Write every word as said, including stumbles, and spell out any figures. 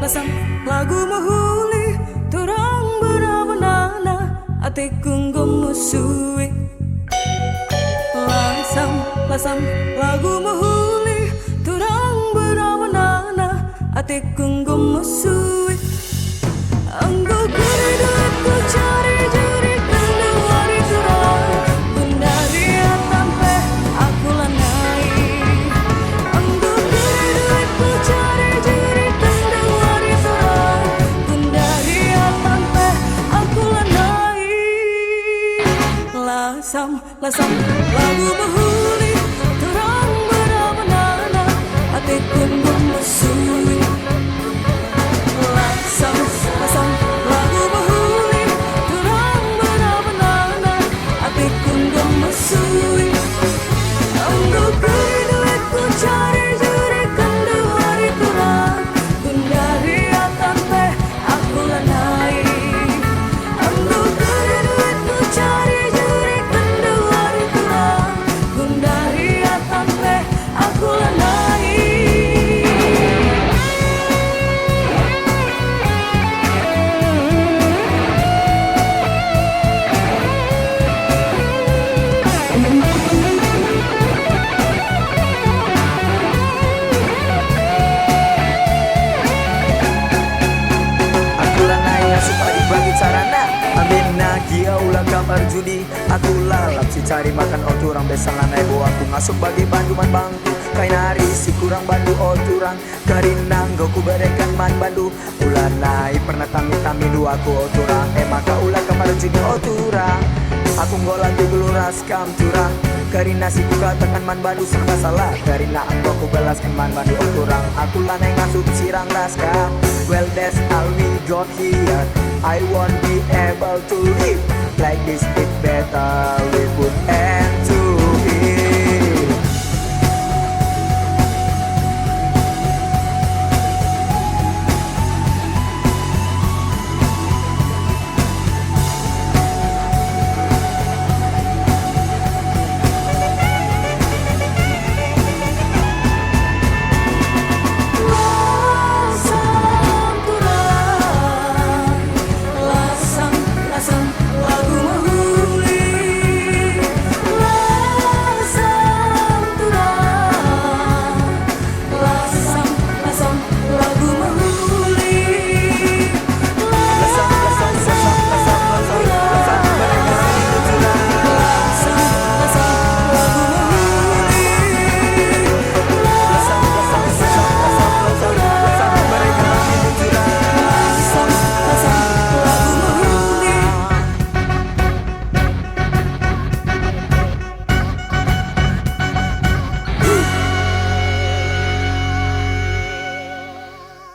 Lasam, lagu mehuli, turang bena-benana, ateku enggo mesui. Lasam, lasam, lagu mehuli, turang bena-benana, ateku enggo mesui. Enggo keri duitku, cari jeri kendu wari turang, gundari atam pe aku lanai. Enggo keri duitku, cari jeri kendu wari turang, gundari atam pe aku lanai. Lasam, lasam, lagu mehuli, turang bena-benana, ateku enggo mesui. Lasam, lasam, lagu mehuli, turang bena-benana, ateku enggo mesui. Enggo keri duitku, cari jeri kendu wari turang, gundari atam pe aku lanai. Enggo keri duitku, cari jeri kendu wari turang, gundari atam pe aku lanai. Aku lanai ngasup adi bagi carana. Ambenna gia ula kamar judi. Aku lalap si cari makan, o turang, besan lanai bo aku ngasup bage bandu man bangku. Kai nari si kurang bandu, o turang? Kerina enggo kubereken man bandu. Ula nai pernah tami-tami ndu aku, o turang, e maka ula kamar judi, o turang. Aku enggo la ndugu ras kam, turang. Kerina si kukataken man bandu serba salah, kerina enggo kubelasken man bandu, o turang. Aku lanai ngasup sirang ras kam. Well, that's all we got here. I won't be able to live like this, it better we put end to